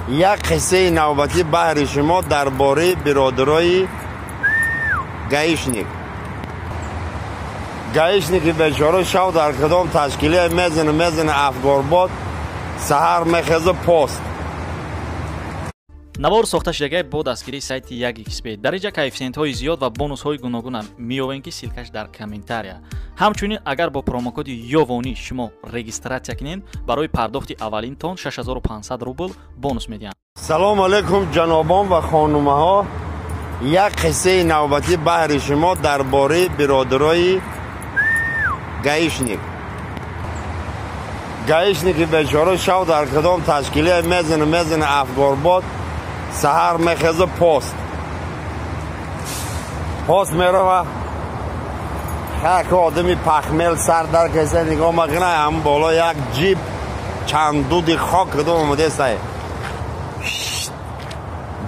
Як қиссаи навбатӣ баҳри шумо дар бораи биродарои гаишник. Гаишники бечора шав дар кадом ташкилия мезана, мезана афгорбод, саҳар мехеза пост. Навор сохта шудагай бо дастгирии сайти 1xb. Дар инҷа коэффисиентҳои зиёд ва бонусҳои гуногуна меёбем, ки ссылкаш дар комментария. Ҳамчунин агар бо промокоди Ёвонӣ шумо регистратсия кунед, барои пардохти аввалинтон 6500 рубл бонус медиҳанд. Салому алайкум, ҷанобон ва хонумаҳо. Як қиссаи навбатӣ баҳри шумо дар бораи биродарои гаишник. Гаишники бечора шав дар кадом ташкилия мезана, мезана афгорбод, саҳар мехеза пост. Пост мерава, як одами пахмел сар дар кеса нигоҳ мекуна, ҳам боло як ҷип чандуди хок кадом омадесай.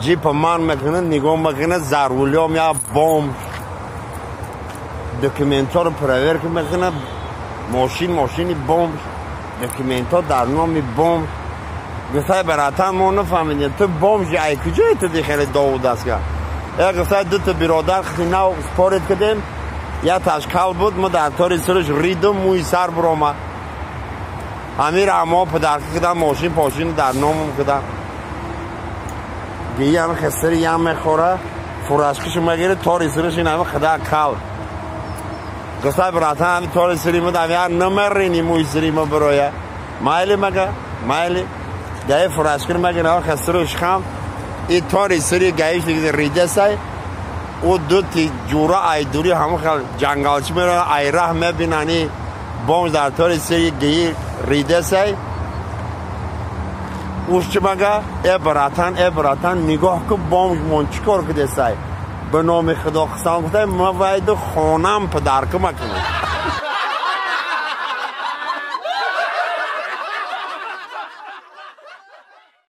Ҷипа ман мекуна, нигоҳ мекуна, за рулём як бомб. Документҳоро проверка мекуна, мошин мошини бомб, документҳо дар номи бомб. Гуфтай: «Братан, мо нафаҳмидем, ту бомжи, ай куҷое ту дихеле довуд аст?» Ка гуфтай: «Дута биродар нав спорить кардем, як ташкал буд, мо дар тори сирш ридум, мӯи сар буромад, ҳамира мо подарка кардам, мошин пошин дар номум кардам». Гиям хесири ям мехӯра, фуражкашу мегири, тори сирш ин ҳами хида кал. Гуфтай: «Братан, ҳами тори сири мо дам як намерини, мӯи сири мо бироя». Майли, мага, майли. Гаи фуражкир мегира, хесируш хам, и тори сири гаиш ридесай. Ӯ ду ти ҷура айдури ҳамон хел ҷангалчи мера, айраҳ мебинани бомж дар тори сири гии ридесай. Уш чӣ мага: «Э братан, э братан, нигоҳ ку, бомж мон чӣ кор кудесай? Ба номи Худо қисам», гуфтай: «Ма вайду хонам подарка макунам».